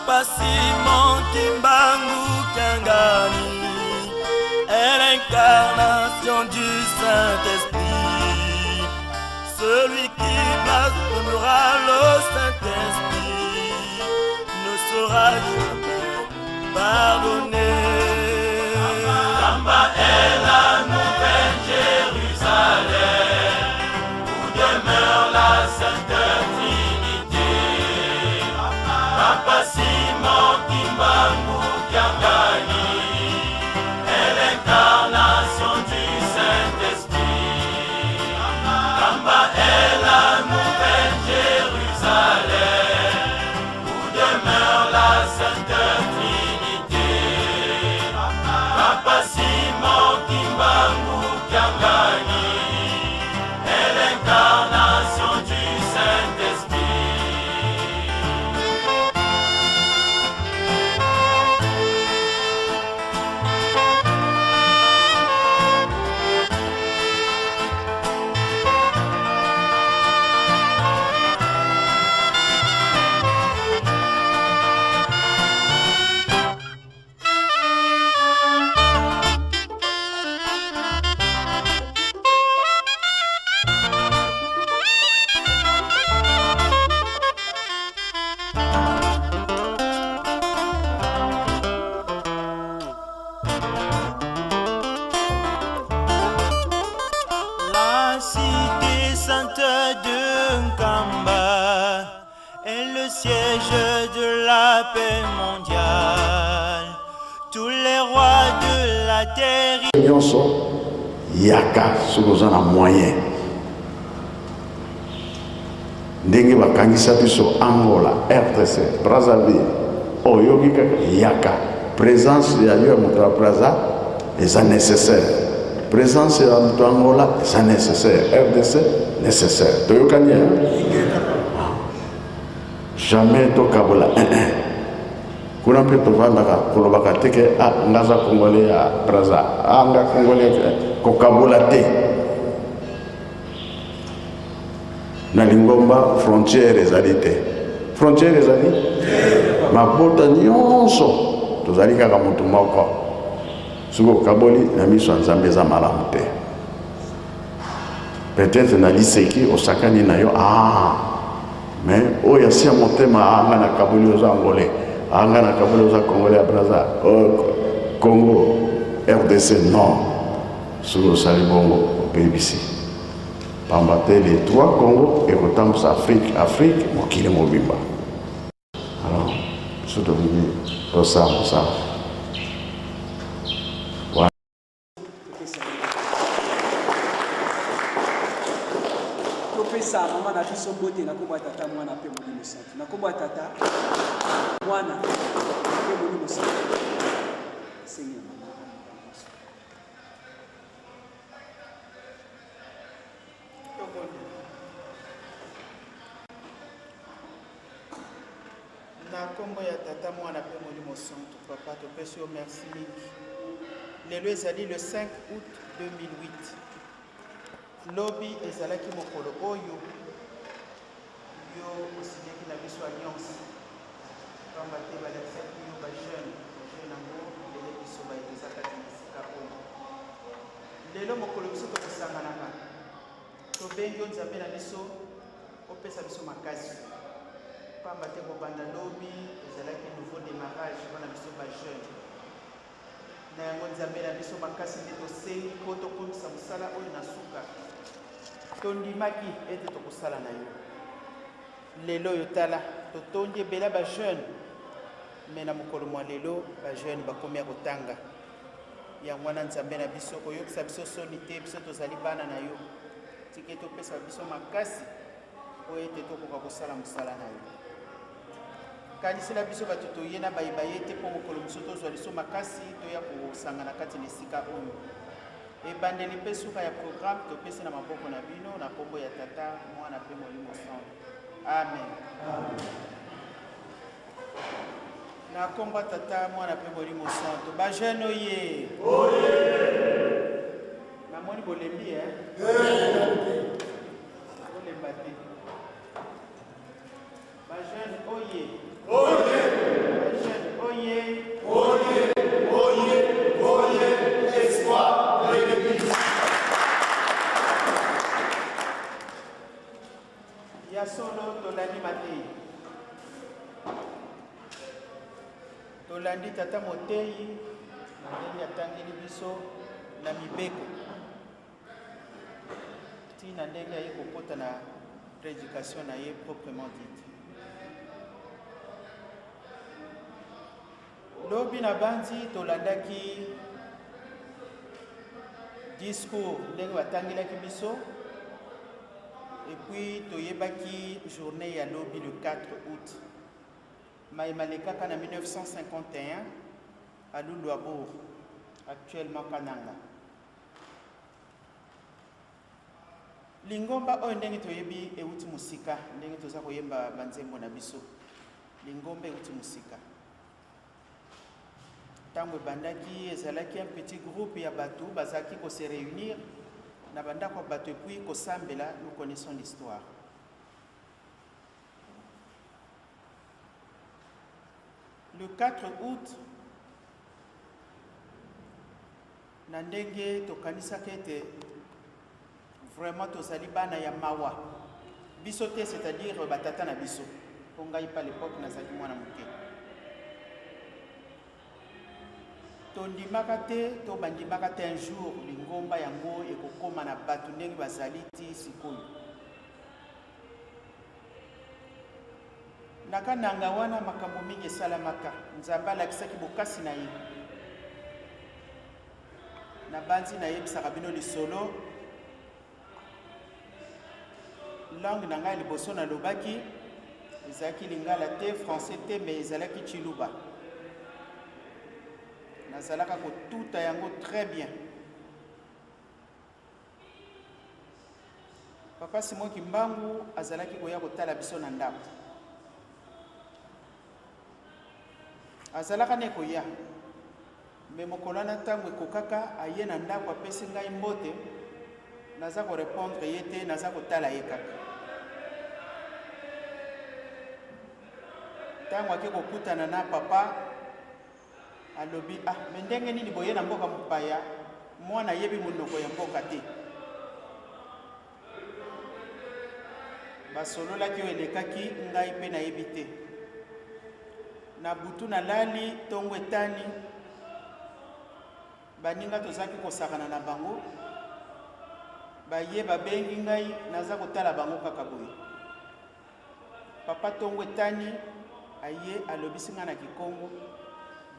Papa Simon Kimbangu Kiangani est l'incarnation du Saint-Esprit. Celui qui blasphémera le Saint-Esprit ne sera jamais pardonné. Kamba est la nouvelle Jérusalem où demeure la Sainte Trinité. Papa Simon Kimbangu Kiangani est l'incarnation du Saint-Esprit. Kamba est la nouvelle Jérusalem où demeure la Sainte Trinité. Papa Simon Kimbangu Kiangani est l'incarnation du Saint-Esprit. La cité sainte de Nkamba est le siège de la paix mondiale. Tous les rois de la terre nyonso yaka soki oza na moyen ndenge bakangisa biso Angola, RDC, Brazzaville, oyoki kaka yaka. Présence ya yo ya moto ya Brazza eza nécessaire, présence ya moto ya Angola eza nécessaire, RDC nécessaire. Toyokani hein? Jamais tokabola 1 kuna mpe tovandaka kolobaka te ke ah, nga aza congolais ya Brazza, ah, nga congolais, kokabola te. Na lingomba frontière ezali te, frontière ezali mabota nyonso, tozali kaka motu moko. Soki okaboli na miso ya Nzambe eza malamu te. Peut-être na liseki osakani na yo, ah, mais oyo asi ya motema, ah, nga nakaboli oza angolais, ah, nga nakaboli oza congolais ya Brazza, oh, Congo RDC, non. Soki osali bongo obebisi, pamba te les trois Congo ekotambusa Afrique, Afrique mokili mobimba. Alors biso tolingi tosala mosala. Topesa mama na biso mbote na nkombo ya Tata, Mwana mpe Molimo Santu. Na nkombo ya Tata, Mwana mpe Molimo Santu. Esengi na mama. Na nkombo ya Tata, Mwana mpe Molimo Santu, Papa, topesi yo merci mingi. Lelo ezali le 5 août 2008. Lobi ezalaki mokolo oyo yo osignaki na biso alliance, pamba te balakisaki yo ba jeune, ba jeune yango ebele biso baye toza kati na esika oyo. Lelo mokolo biso tokosanganaka, tobengi yo Nzambe na biso, opesa biso makasi, pamba te kobanda lobi ezalaki nouveau demarrage mpona biso ba jeune. Na yango Nzambe na biso, makasi nde tosengi mpo tokomisa mosala oyo na suka. Tondimaki ete tokosala na yo. Lelo oyo tala, totondi ebele ya ba jeune, mais na mokolo mwa lelo ba jeune bakomi ya kotanga. Yango wana Nzambe na biso, koyokisa biso soni te, biso tozali bana na yo. Tika ete opesa biso makasi mpo ete tokoka kosala mosala na yo. Kanisela biso bato toye na baye baye te, mpo mokolo mosusu tozwa liso makasi toya kosangana kati na esika oyo. Ebandeli mpe suka ya programme topesi na maboko na bino na nkombo ya Tata, Mwana mpe Molimo Santu. Amen. Na nkombo ya Tata, Mwana mpe Molimo Santu. Ba jeune oye! Namoni bolembi eh? Bolemba te. Ba jeune oye! Tolandi tata moteyi na ndenge atangeli biso na mibeko ti na ndenge aye kokota na prédication na ye proprement dite. Lobi na banzi tolandaki discours ndenge batangelaki biso et puis toyebaki journée ya lobi le 4 août. Maye malekaka na 1951 à Luluabourg, actuellement Kananga. Lingomba oyo ndenge toyebi euti mosika, ndenge toza koyemba banzembo na biso. Lingomba euti mosika. Ntango ebandaki, ezalaki un petit groupe ya bato bazalaki ko se reunir na bandako ya bato et puis kosambela, nous connaissons l'histoire. Le 4 août, na ndenge tokanisaka ete vraiment tozali bana ya mawa biso te, c'est-à-dire batata na biso, mpo ngai pa l'époque nazalaki mwana moke, tondimaka te to bandimaka te un jour lingomba yango ekokóma na bato ndenge bazali ti sikoyo. Na Kananga wana makambo mingi esalamaka. Nzambe alakisaki bokasi na ye. Nabanzi nayebisaka bino lisolo. Langue na ngai liboso nalobaki ezalaki lingala te, français te, mais ezalaki tshiluba. Nazalaka kotuta yango très bien. Papa Simon Kimbangu azalaki koya kotala biso na ndako. Azalaka ne koya. Me mokolo wana ntango ekokaka aye na ndako apesi ngai mbote, naza ko repondre ye te, naza kotala ye kaka. Ntango ake kokutana na papa Alobi, ah, mais ndenge nini boye na mboka mopaya, mwana ayebi monoko ya mboka te. Basololaki oyo elekaki, ngai mpe nayebi te. Na butu nalali, tongo etani, baninga tozalaki kosakana na bango, baye babengi ngai, naza kotala bango kaka boye. Papa tongo etani aye alobisi nga na kikongo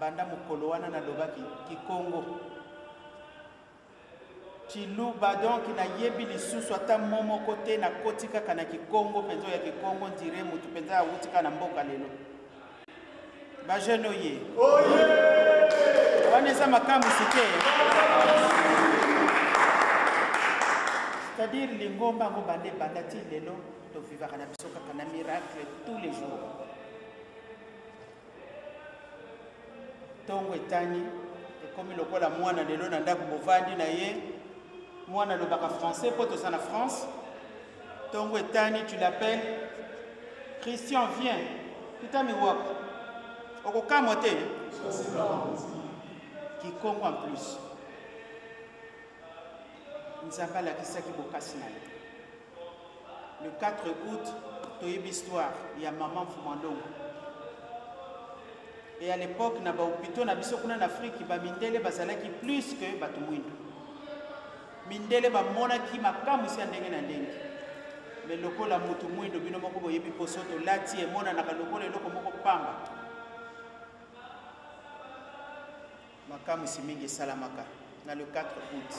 banda mokolo wana nalobaki kikongo tshiluba donc nayebi lisusu ata mo moko te nakoti kaka na kikongo mpenza oyo ya kikongo ndire motu mpenza awuti kaka na mboka lelo ba jeune oye wana eza makamwisi te c'est-à-dire lingomba yango banda ebanda ti lelo tovivaka na biso kaka na miracle tous les jours. Ntongo etani ekomi lokola mwana lelo na ndako bovandi na ye mwana alobaka français mpo toza na France. Ntongo etani tu l'appelles Christian viens kita miwako okokamwa te kikongo en plus Nzambe alakisaki bokasi na ye. Le 4 août, toyebi histoire ya maman Mfuma Ndongo. Et à l'époque, na ba hôpitaux na biso kuna na Afrique, ba mindele bazalaki plus que bato mwindu. Mindele bamonaki makamwisi ya ndenge na ndenge. Mais lokola mutu mwindo bino moko boyebi poso tolati emonanaka lokola eloko moko pamba. Makamwisi mingi esalamaka na le 4 août.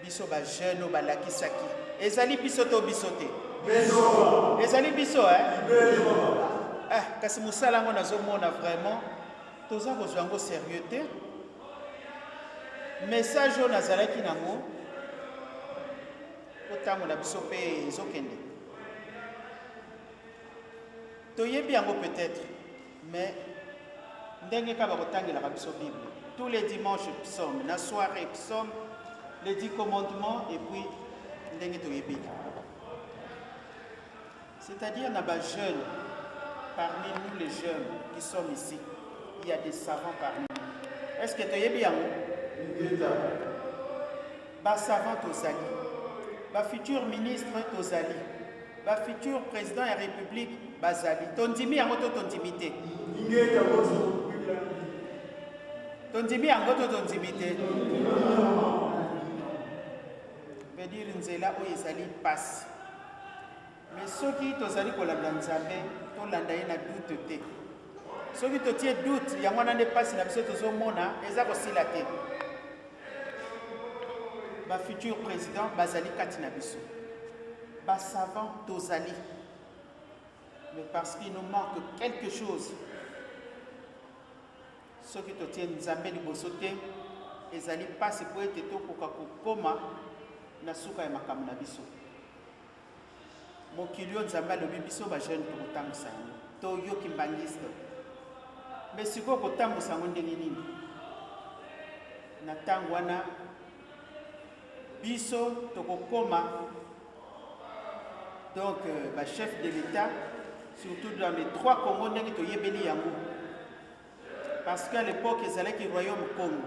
Biso ba jeunes oyo balakisaki ezali biso to biso te? Ezali biso eh? Eh, kasi mosala yango nazomona vraiment toza kozwa yango sérieux te. Message oyo nazalaki nango po ntango na biso mpe ezokende, toyebi yango peut-être mais ndenge kaka bakotangelaka biso Bible tous les dimanches, psaume na soirée, psaume, les 10 commandements et puis ndenge toyebi, c'est-à-dire na ba jeunes, parmi nous les jeunes qui sommes ici, il y a des savants parmi nous. Est-ce que toyebi yango? Ba savants tozali, ba futurs ministres tozali, ba futur président ya république bazali. Tondimi yango to tondimi te? Tondimi yango to tondimi te? Veut dire nzela oyo ezali pasi. Mais soki tozali kolanda Nzambe, tolanda ye na doute te. Soki totie doute, yango wana nde pasi na biso tozomona eza kosila te. Ba futur president bazali kati na biso. Ba savant tozali. Mais parce qu'il nous manque quelque chose, soki totie Nzambe liboso te, ezali pasi po ete tokoka kokoma na suka ya makambo na biso. Mokili oyo Nzambe alobi biso ba jeune tokotambusa yango to yo kimbanguiste mais sikoyo okotambusa yango ndenge nini? Na tango wana biso tokokoma donc ba chef de l'etat surtout dans les trois Congo ndenge toyebeli yango parce qu'à l'époque ezalaki royaume Congo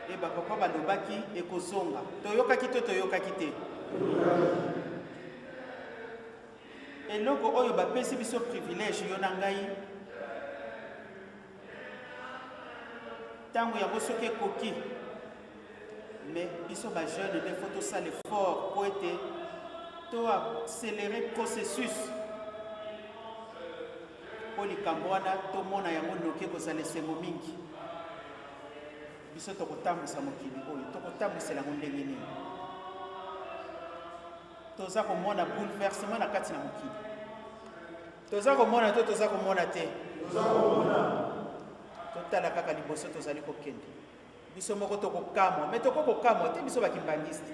et ba papa balobaki ekozonga toyokaki to toyokaki te eloko oyo bapesi biso privilège yo na ngai ntango yango soki ekoki mais biso ba jeune nde faut tosala effort mpo ete to accélérer processus Mpo likambo wana tomona yango noki ekozala esengo mingi. Biso tokotambwisa mokili oyo, tokotambwisela yango ndenge nini? Toza komona bouleversement na kati na mokili. Toza komona to toza komona te? Totala kaka liboso tozali kokende. Biso moko tokokamwa, mais tokoki kokamwa te biso ba kimbanguiste.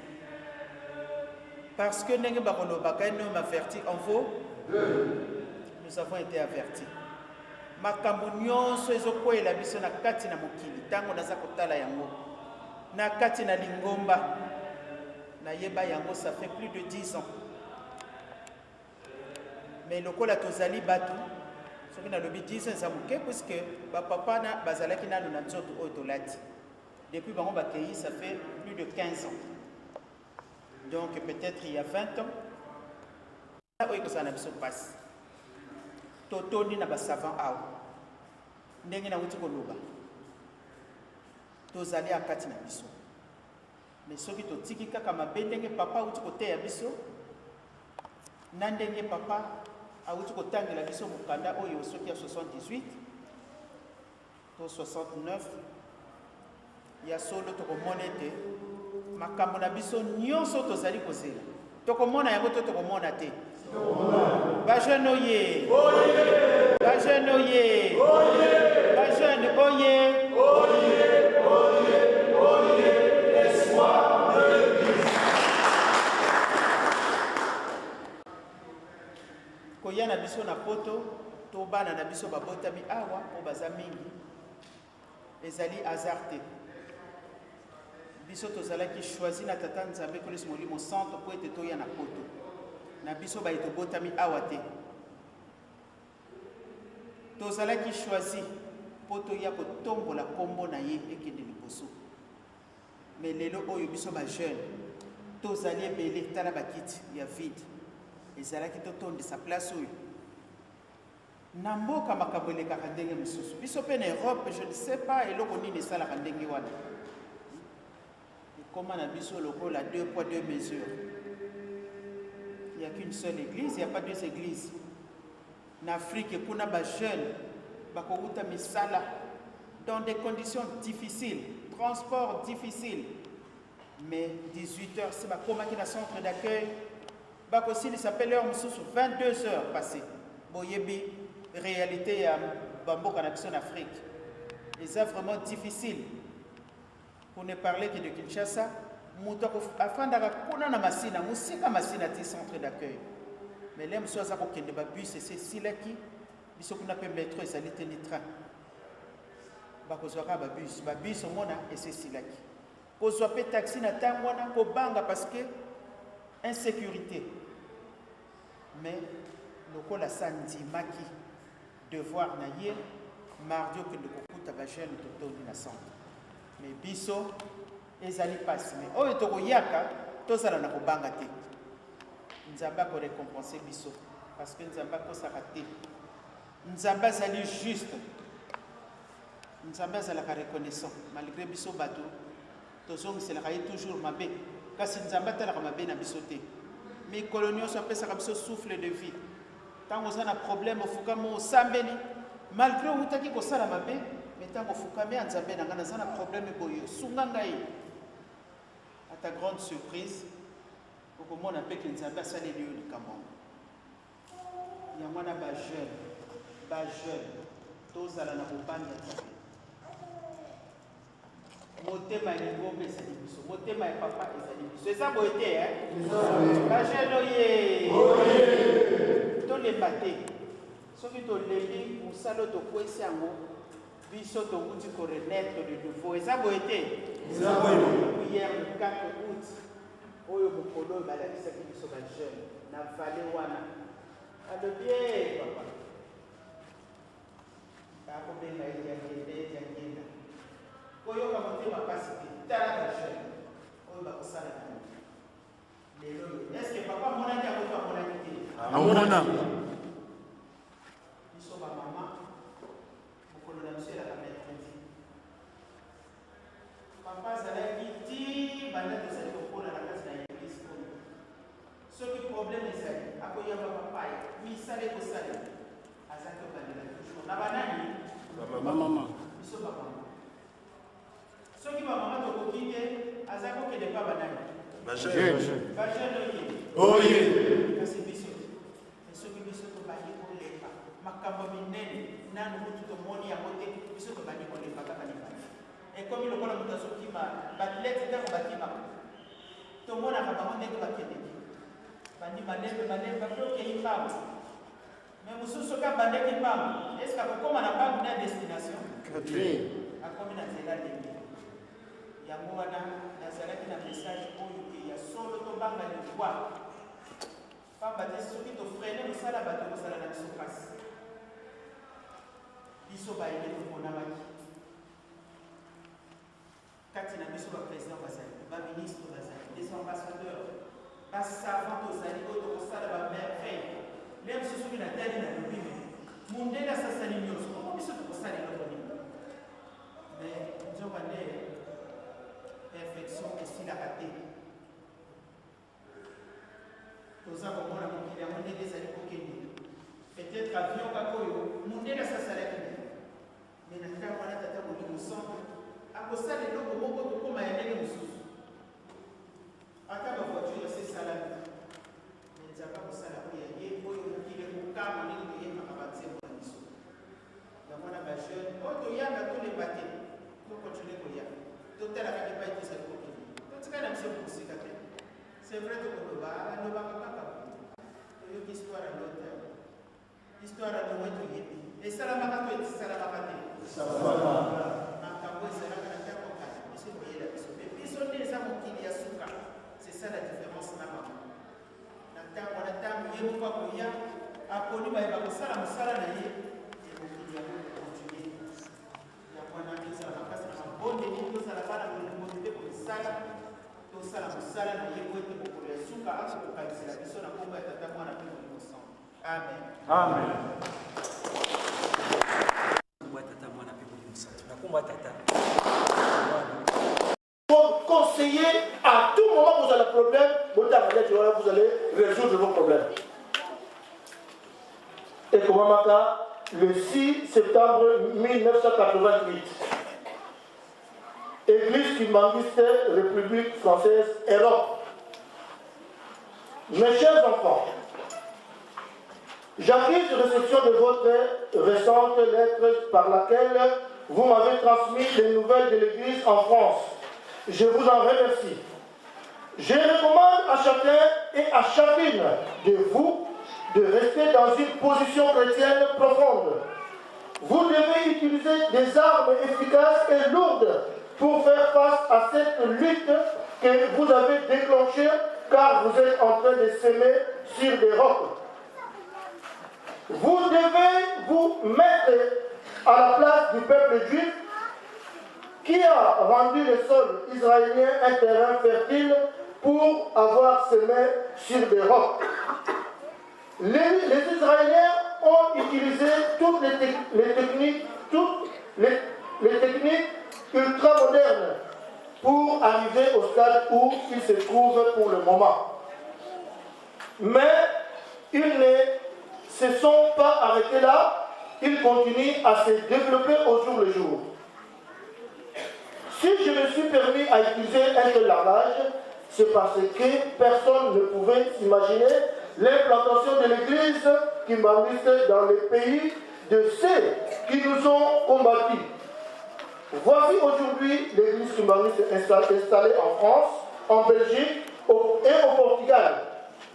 Parce que ndenge bakolobaka un homme averti en vaut deux. Nous avons été avertis. Makambo nyonso ezokweyela biso na kati na mokili ntango naza kotala yango na kati na lingomba nayeba yango ça fait plus de 10 ans Mais lokola tozali batu, soki nalobi 10 ans eza moke puisque ba papa na bazalaki nanu na nzoto oyo tolati. Depuis bango bakeyi ça fait plus de 15 ans. Donc peut-être il y a 20 ans oyo ekozala na biso pasi. Totondi na ba savants awa. Ndenge nawuti koloba. Tozali akati na biso. Mais soki totiki kaka mabe ndenge papa awuti koteya biso, na ndenge papa awuti kotangela biso mokanda oyo soki ya 78 to 69, ya solo tokomona ete makambo na biso nyonso tozali kozela tokomona yango to tokomona te. Ba jeune oye, ba jeune oye, ba jeune oye. Koya na biso na poto to bana na biso babotami awa po baza mingi ezali hasard te. Biso tozalaki choisi na Tata Nzambe Nkolo Yesu Molimo Santo po ete toya na poto. Na biso baye tobotami awa te. Tozalaki choisi po toya kotombola kombo na ye ekende liboso. Mais lelo oyo biso ba jeunes tozali ebele, tala ba kiti ya vide ezalaki totondisa place oyo. Na mboka makambo elekaka ndenge mosusu. Biso pe na Europe je ne sais pas eloko nini esalaka ndenge wana. Ekoma na biso lokola deux poids deux mesures. Il n'y a qu'une seule église, il n'y a pas deux églises. Na Afrique kuna ba jeunes bakowuta misala dans des conditions difficiles, transport difficile. Mais 18 heures si bakomaki na centre d'accueil bakosilisa pe l'heure mosusu 22 heures passées. Boyebi réalité ya bamboka na biso na Afrique. Eza vraiment difficile. Pour ne parler que de Kinshasa, moto afandaka kuna na Masina, mosika Masina ti centre d'accueil. Mais le mosusu aza kokende ba bus esi esilaki, biso kuna pe metro ezali te ni train. Bakozwa kaka ba bus, ba bus omona esi esilaki. Kozwa pe taxi na tango wana kobanga parce que insécurité. Mais lokola sa ndimaki devoir na ye, mardi okende kokuta ba jeunes totondi na centre. Mais biso ezali pasi mais oyo tokoyaka tozala na kobanga te. Nzambe ako recompenser biso parce que Nzambe akosaka te. Nzambe azali juste. Nzambe azalaka reconnaissant malgre biso batu tozongiselaka ye toujours mabe kasi Nzambe atalaka mabe na biso te. Mikolo nionso apesaka biso souffle de vie. Tango oza na problème ofukami osambeli malgre owutaki kosala mabe mais tango ofukami a Nzambe na nga naza na problème boye sunga ngai. A ta grande surprise okomona pe ke Nzambe asaleli yo likambo yango. Yango wana ba jeune, ba jeune tozala na bobangi ya Nzambe. Motema ya lingomba ezali biso, motema ya papa ezali biso. Eza boye te eh? Ba jeune oye! Tolemba te. Soki tolembi mosala oyo tokwesi yango, biso towuti ko renaître de nouveau. Eza boye te? Depuis hier le 4 août, Oyo mokolo oyo balakisaki biso ba jeune na vallée wana alobi ee papa bakobenga ye diangenda ye diangenda koyoka motema pasi te tala ba jeune oyo bakosala na yo lelo oyo est ce que papa amonaki yango to amonaki te Amona. Biso ba mama mokolo na biso elaka mercredi. Papa azalaki ti banda tozali kokola na kati na eglise oyo. Soki problème ezali akoyamba bapaya, misala ekosalema. Azalaki kobandela toujours na banani? Ba mama. Biso ba mama. Soki ba mama tokoki te, azalaki kokende pa banani? Ba jeune. Ba jeune oye. Oye. Kasi biso te. Mais soki biso tobandi kolemba makambo ya minene nanu kutu tomoni yango te, biso tobandi kolemba kaka libanda. Ekomi lokola moto azokima, ba athlètes ntango bakimaka, tomonaka bango ndenge bakendeke. Bandi malembe malembe, après okeyi mbangu. Mais mosusu soki abandaki mbangu, est ce que akokoma na mbangu na destination? Te. Akomi na nzela ndenge. Yango wana nazalaki na message oyo ke ya solo tobanga liwa. Pamba te soki to freiner mosala ya bato ekozala na biso pasi. Biso baye nde toponamaki. Kati na biso ba presidents bazali, ba ministres bazali, des ambassadeurs, ba savants tozali oyo tokosala ba merveilles. Lelo mosusu soki natali nalobi mais mundele asasali nionso, bongo biso tokosala eloko nini? Mais nzoka nde perfection esilaka te. Toza komona mokili yango ndenge ezali kokende. Peut-etre avion kaka oyo mundele asi asalaki na ye. Mais na ntango wana Tata Molimo Santu akosala eloko moko ekokoma ya ndenge mosusu. Ata ba voiture esi esalami. Mais Nzambe akosala oyo ya ye, oyo mokili ekokamwa ndenge toyembaka ba nzembo na biso. Yango wana ba jeunes oyo toyaka tolemba te, to continuer koya. Totala kaka epai tozali kokende. Totikali na biso mosika te. C'est vrai tokoloba, alobaka kaka boye. Toyoki histoire ya Lot, histoire ya Noe toyebi. Esalamaka to esalamaka te? Makambo ezalaka na ntango ya kala, biso ekoyela biso. Mais biso nde eza mokili ya suka. C'est ça la différence na bango. Na ntango wana, ntango ye moko akoya, aponi baye bakosala mosala na ye, e mokili yango ekokontinue. Yango wana, tozala makasi na mabondeli, tozala bana bolingo mpe komisala, tosala mosala na ye mpo ete mokolo ya suka akokokanisela biso na nkombo ya Tata, Mwana mpe Molimo Santu. Amen. Amen. Nkombo ya Tata, Mwana mpe Molimo Santu. Na nkombo ya Tata, Mwana. Conseiller à tout moment vous avez un problème, vous allez résoudre vos problèmes. Et comment le 6 septembre 1988, Église kimbanguiste République française Europe. Mes chers enfants, j'accuse réception de votre récente lettre par laquelle vous m'avez transmis les nouvelles de l'Église en France. Je vous en remercie. Je recommande à chacun et à chacune de vous de rester dans une position chrétienne profonde. Vous devez utiliser des armes efficaces et lourdes pour faire face à cette lutte que vous avez déclenchée car vous êtes en train de semer sur des rocs. Vous devez vous mettre à la place du peuple juif qui a rendu le sol israélien un terrain fertile pour avoir semé sur des rocs. Les, les Israéliens ont utilisé toutes les, techniques, toutes les, les techniques ultra-modernes pour arriver au stade où ils se trouvent pour le moment. Mais ils ne se sont pas arrêtés là, ils continuent à se développer au jour le jour. Si je me suis permis à utiliser un tel langage, c'est parce que personne ne pouvait s'imaginer l'implantation de l'église kimbanguiste dans les pays de ceux qui nous ont combattus. Voici aujourd'hui l'église kimbanguiste installée en France, en Belgique et au Portugal.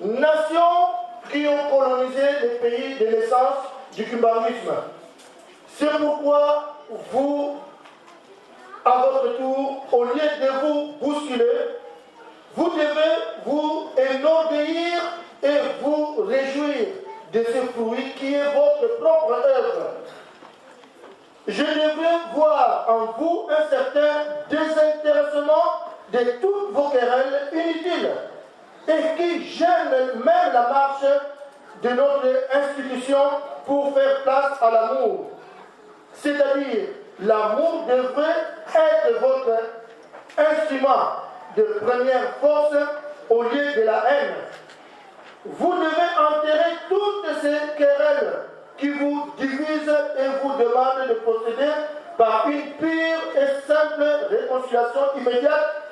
Nations qui ont colonisé les pays de naissance du kimbanguisme. C'est pourquoi vous, à votre tour, au lieu de vous bousculer, vous devez vous enorgueillir et vous réjouir de ce fruit qui est votre propre œuvre. Je devrais voir en vous un certain désintéressement de toutes vos querelles inutiles et qui gênent même la marche de notre institution pour faire place à l'amour. C'est-à-dire, l'amour devrait être votre instrument de première force au lieu de la haine. Vous devez enterrer toutes ces querelles qui vous divisent et vous demandent de procéder par une pure et simple réconciliation immédiate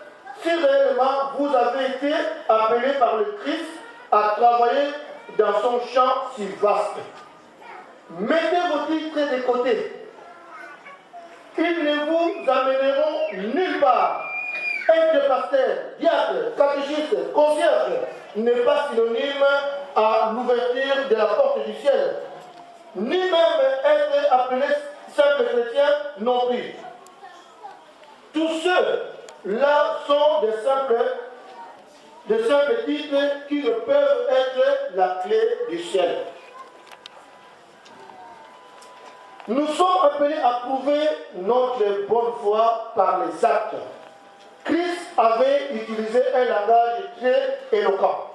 si réellement vous avez été appelé par le Christ à travailler dans son champ si vaste. Mettez vos titres de côté. Ils ne vous amèneront nulle part. Être pasteur, diacre, catéchiste, concierge n'est pas synonyme à l'ouverture de la porte du ciel, ni même être appelé simple chrétien non plus. Tous ceux-là sont des simples, de simples titres qui ne peuvent être la clé du ciel. Nous sommes appelés à prouver notre bonne foi par les actes. Christ avait utilisé un langage très éloquent.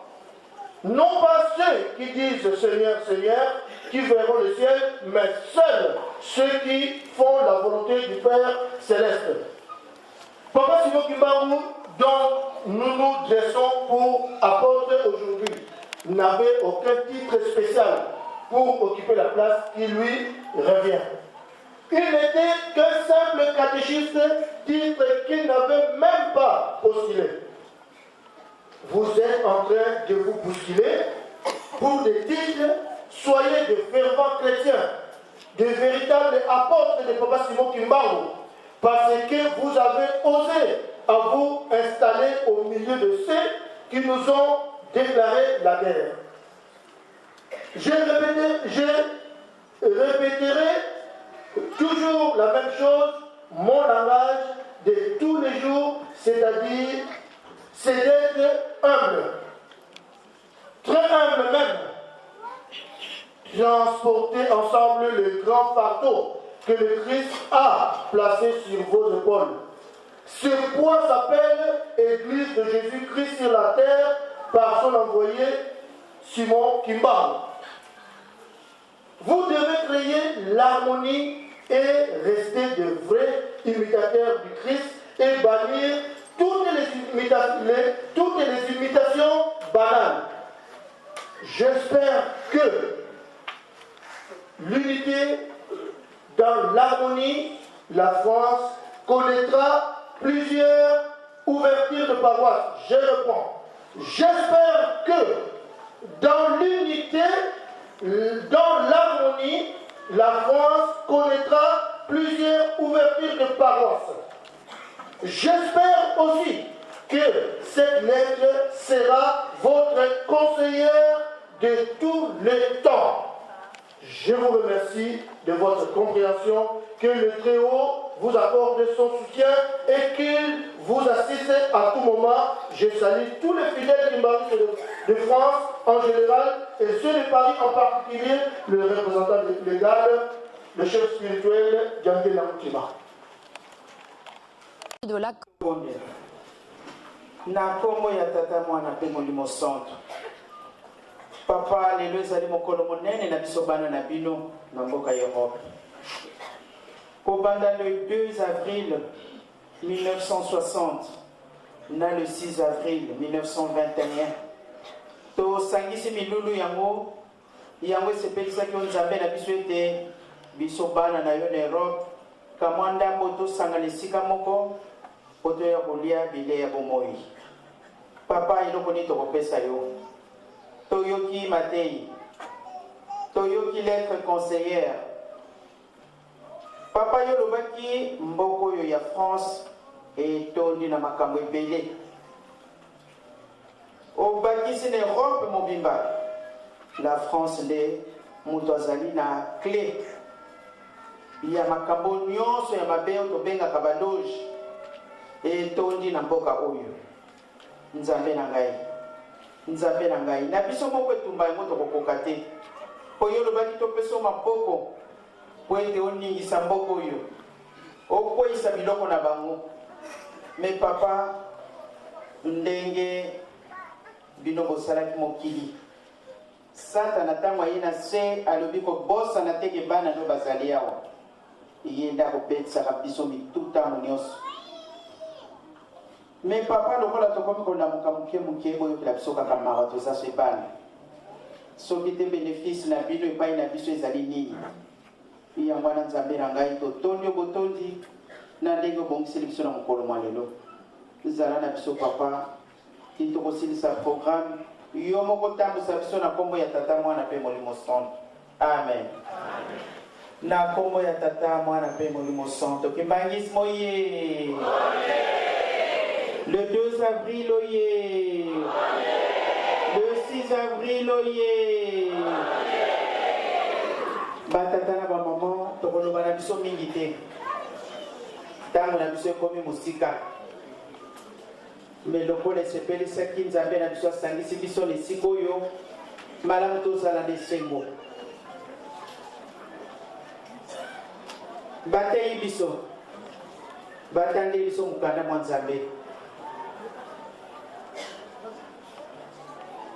Non pas ceux qui disent Seigneur, Seigneur, qui verront le ciel, mais seuls ceux qui font la volonté du Père céleste. Papa Simon Kimbangu, dont nous nous dressons pour apôtre aujourd'hui, n'avait aucun titre spécial pour occuper la place qui lui revient. Il n'était qu'un simple catéchiste, titre qu'il n'avait même pas postulé. Vous êtes en train de vous bousculer pour des titres, soyez de fervents chrétiens, de véritables apôtres de Papa Simon Kimbangu, parce que vous avez osé à vous installer au milieu de ceux qui nous ont déclaré la guerre. Je, je répéterai toujours la même chose, mon langage de tous les jours, c'est-à-dire, c'est d'être humble, très humble même, transporter ensemble le grand fardeau que le Christ a placé sur vos épaules. Ce poids s'appelle Église de Jésus-Christ sur la terre par son envoyé Simon Kimbangu. Vous devez créer l'harmonie et rester de vrais imitateurs du Christ et bannir toutes les, toutes les imitations banales. J'espère que l'unité dans l'harmonie, la France connaîtra plusieurs ouvertures de paroisses. Je reprends. J'espère que dans l'unité, dans l'harmonie, la France connaîtra plusieurs ouvertures de paroisses. J'espère aussi que cette lettre sera votre conseillère de tous les temps. Je vous remercie de votre compréhension, que le Très-Haut vous accorde son soutien et qu'il vous assiste à tout moment. Je salue tous les fidèles du de, de France en général et ceux de Paris en particulier, le représentant légal, le chef spirituel Dianke Namutima. De la na nkombo ya tata mwana mpe molimo santo. Papa, lelo ezali mokolo monene na biso bana na bino na mboka Europe. Kobanda le 2 avril 1960 na le 6 avril 1921, tosangisi milulu yango. Yango esepelisaki yo Nzambe na biso ete biso bana na yo na Europe kamwa ndambo tosangana esika moko mpo toya kolia bilei ya bomoi. Papa, eloko nini tokopesa yo? Toyoki mateyi, toyoki lettre conseillère. Papa, yo olobaki mboka oyo ya France etondi na makambo ebele. Obakisi na Europe mobimba, la France nde moto azali na cle ya makambo nyonso ya mabe oyo tobengaka ba loge etondi na mboka oyo. Nzambe na ngai, Nzambe na ngai, na biso moko etumba yango tokokoka te, mpo yo olobaki topesa yo maboko mpo ete oningisa mboka oyo, okweisa biloko na bango. Me papa, ndenge bino bosalaki mokili, Satana ntango aye na se alobi kobosana te ke bana no bazali awa. Ye nde akobetisaka biso mitu ntango nyonso. Mais papa lokola tokomi kolamuka muke muke boyokela biso kaka mawa toza se bana soki te benefice na bino epai na biso ezali nini? Yango wana Nzambe na ngai totondi yo botondi na ndenge obongiseli biso na mokolo mwa lelo. Zala na biso papa ti tokosilisa programme yo moko tambusa biso na kombo ya Tata Mwana pe Molimo Santu. Amen. Na kombo ya Tata, Mwana pe Molimo Santo. Kimbanguisme oye! Le 2 avril oye! Le 6 avril oye! Batata na bamama tokoloba na biso mingi te. Ntango na biso ekomi mosika. Mais lokola esepelisaki Nzambe na biso asangisi biso na esika oyo, malamu tozala na esengo. Bateyi biso, batangeli biso mokanda mwa Nzambe.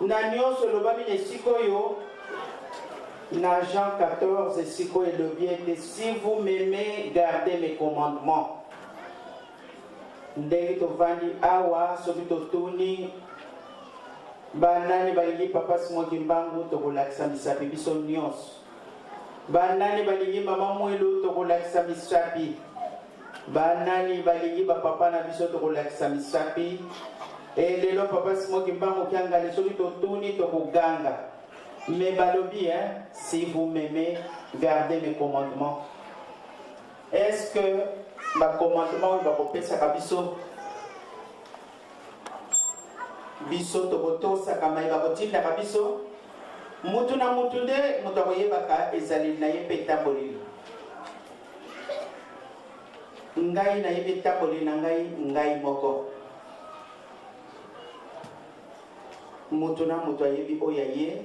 Na nyonso elobami na esika oyo, na Jean 14 esika oyo elobi ete si vous m'aimez, gardez mes commandements. Ndenge tovandi awa soki totuni ba nani balingi papa Simon Kimbangu tokolakisa misapi biso nionso. Ba nani balingi mama Mwilu tokolakisa misapi. Ba nani balingi ba papa na biso tokolakisa misapi. E lelo papa Simon Kimbangu Kiangani soki totuni tokoganga. Mais balobi hein, si vous m'aimez, gardez mes commandements. Est-ce que ba commandement oyo bakopesaka biso biso tokotosaka mai bakotindaka biso mutu na mutu nde moto akoyebaka ezaleli na ye mpe etamboleli ngai nayebi etamboleli na ngai ngai moko moto na moto ayebi oyo ya ye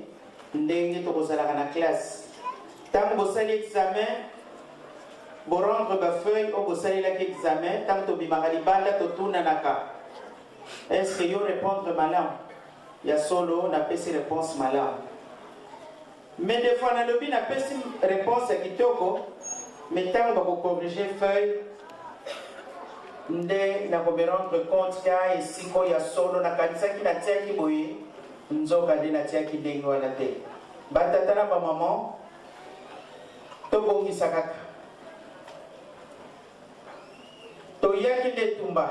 ndenge tokozalaka na classe ntango bosali examen Bo rendre ba feuilles oyo bosalelaki examen, tango tobimaka libanda totunanaka est ce que yo repondre malamu? Ya solo napesi reponse malamu. Mais des fois nalobi napesi reponse ya kitoko mais tango bako corriger feuille nde nako me rendre compte que ah esika oyo ya solo nakanisaki natiaki boye nzoka nde natiaki ndenge wana te. Ba tata na ba maman Tobongisa kaka. Toyaki nde etumba.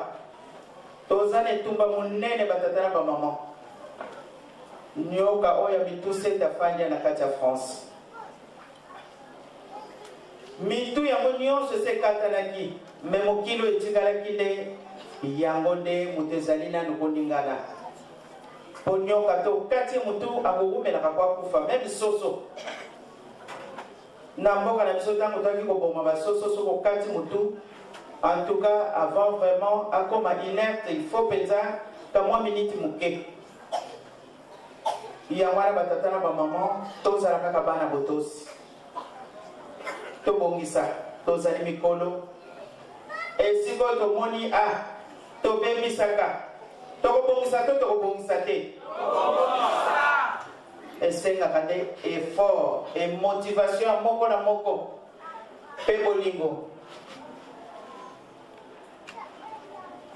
Toza na etumba monene ba tata na ba maman. Nioka oyo ya mitu sete afandi na kati ya France. Mitu yango nyonso esi ekatanaki, me mokili oyo etikalaki nde yango nde moto ezali nanu koningana. Po nioka to okati ye mutu akowumelaka po akufa meme soso na mboka na biso tango toyaki koboma ba soso soki okati mutu en tout cas avant vraiment akoma inerte il faut penza ka mwa minute muke yango wana batata na bamama tozala kaka bana botosi tobongisa tozali mikolo esika oyo tomoni ah Tobebisaka. Tokobongisa to tokobongisa te? Esengaka nde effort et motivation ya moko na moko mpe bolingo.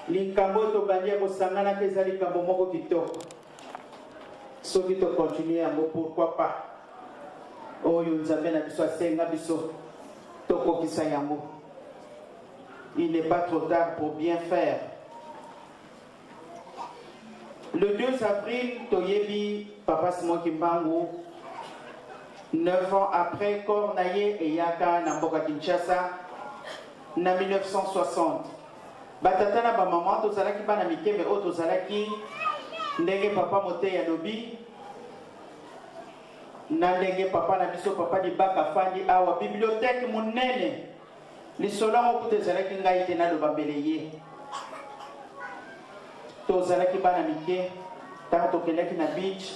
Likambo oyo tobandi ya kosanganaka eza likambo moko kitoko. Soki to continuer yango pourquoi pas? Oyo Nzambe na biso asenga biso tokokisa yango. Il n'est pas trop tard pour bien faire. Le 2 avril, toyebi Papa Simon Kimbangu, 9 ans après corps na ye eyaka na mboka Kinshasa na 1960. Batata na bamama tozalaki bana mike me oyo tozalaki ndenge papa moteyi alobi na ndenge papa na biso papa Libaka afandi awa bibliothèque monene. Lisolo yango kutu ezalaki ngai te naloba mbele ye. Tozalaki bana mike ntango tokendaki na beach,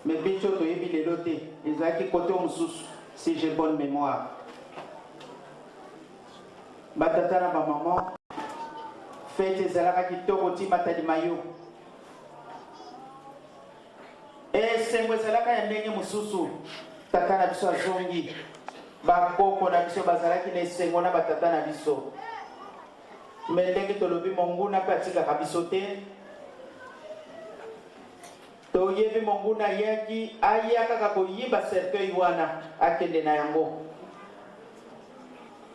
mais beach oyo toyebi lelo te, ezalaki kote mosusu si j'ai bonne mémoire. Batata na bamama, fete ezalaka kitoko ti matadi mayo. Esengo ezalaka ya ndenge mosusu. Tata na biso azongi. Bakoko na biso bazalaki na esengo na batata na biso. Me ndenge tolobi, monguna mpe atikaka biso te. Toyebi monguna ayaki, aya kaka koyiba cercueil wana, akende na yango.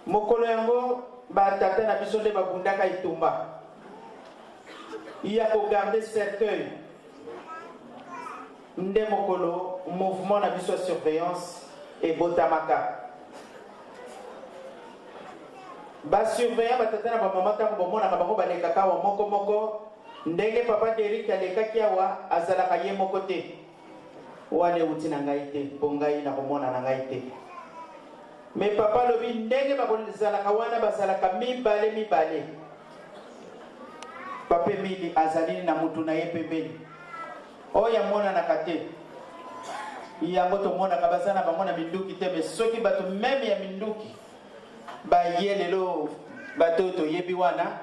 Mokolo yango batata na biso nde babundaka etumba ya kogarde cercueil. Nde mokolo mouvement na biso ya surveillance ebotamaka. Ba surveillant batata na bamama ntango bomonaka bango balekaka awa moko moko, ndenge papa Derrick alekaki awa azalaka ye moko te. Wana ewuti na ngai te mpo ngai nakomona na ngai te. Mais papa alobi ndenge bakozalaka wana bazalaka mibale mibale. Papa Emile azali na mutu na ye pembeni oyo amonanaka te. Yango tomonaka baza na bango na minduki te, mais soki bato meme ya minduki baye lelo, bato oyo toyebi wana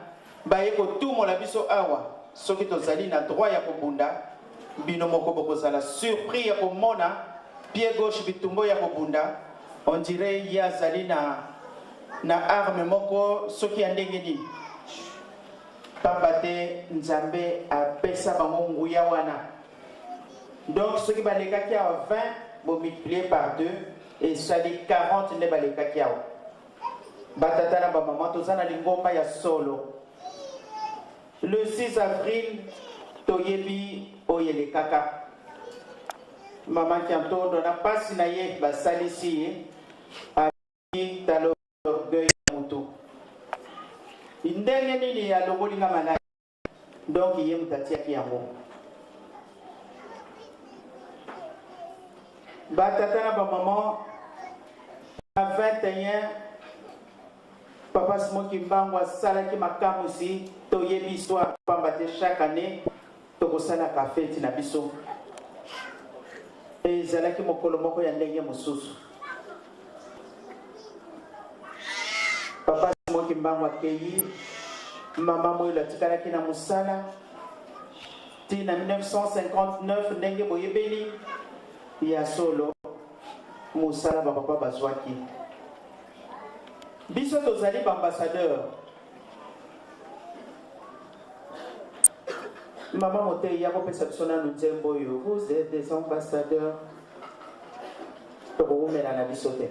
baye kotumola biso awa, soki tozali na droit ya kobunda, bino moko bokozala surpris ya komona pied gauche bitumbo ya kobunda, on dirait ye azali na na arme moko soki ya ndenge nini, pamba te Nzambe apesa bango nguya wana. Donc soki balekaki awa 20, bo multiplier par 2 esali 40 nde balekaki awa. Batata na bamama, toza na lingomba ya solo. Le 6 avril toyebi oyo elekaka. Mama Kiantondo na pasi na ye basalisi ye tala orgueil ya mutu ndenge nini alongoli nga maladi, donc ye moto atiaki yango. Batata na bamama, na 21 papa Simon Kimbangu asalaki makamwisi, toyebi histoire pamba te chaque année tokosalaka feti na biso. Ezalaki mokolo moko ya ndenge mosusu. Papa Simon Kimbangu akei, mama Moyelo atikalaki na mosala ti na 1959. Ndenge boyebeli ya solo mosala bapapa bazwaki, biso tozali baambassadeur. Mama Motei ya kopesa biso nanu nzembo oyo, vous êtes des ambassadeurs. Tokowumela na biso te.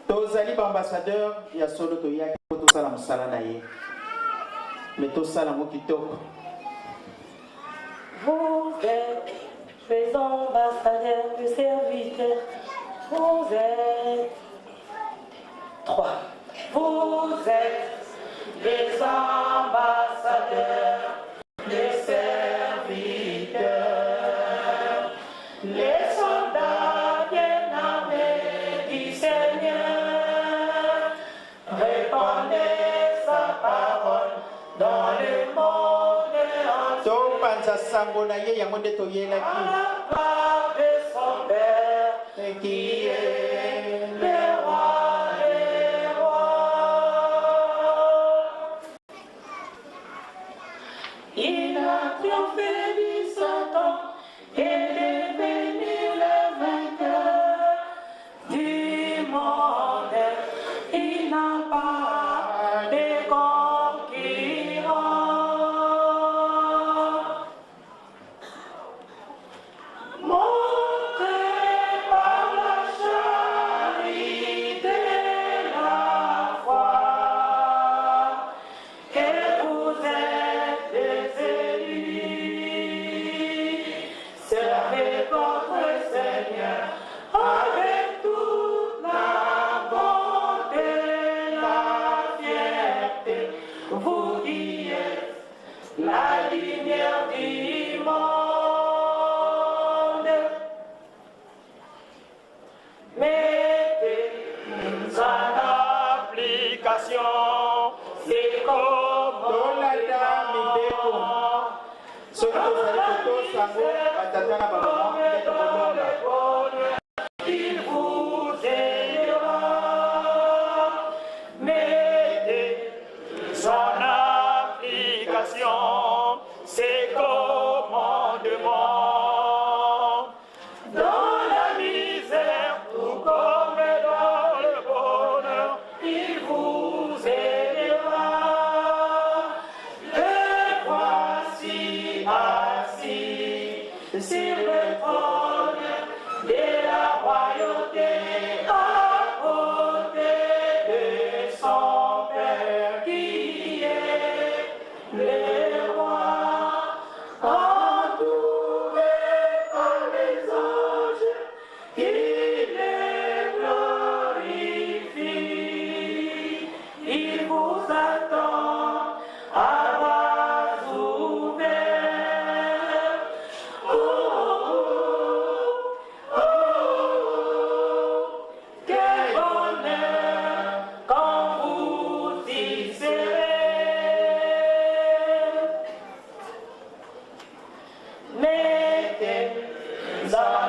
Tozali baambassadeur ya solo, toyaki po tosala mosala na ye, me tosala yango kitoko. Vous êtes les ambassadeurs, les serviteurs. Vous êtes trois. Vous êtes les ambassadeurs, les serviteurs, les soldats bien armés du Seigneur. Répandez sa parole dans le monde entier. Topanza sango na ye, yango nde toyelaki. À la part de son Père, qui est le roi des rois. Il ses Tolanda mibeko. Soki tozali kotosa yango, batata na bamama, nde tokolonga. Il vous aidera. Mettez en application ses commandements. Dans la misère tout comme dans le bonheur, il vous aidera. Le voici assis sur le trône de la royauté, à côté de son Père qui est le roi, entouré par les anges qui le glorifient. Il vous attend à bras ouverts. Oh, oh, oh, quel bonheur quand vous y serez. Mettez en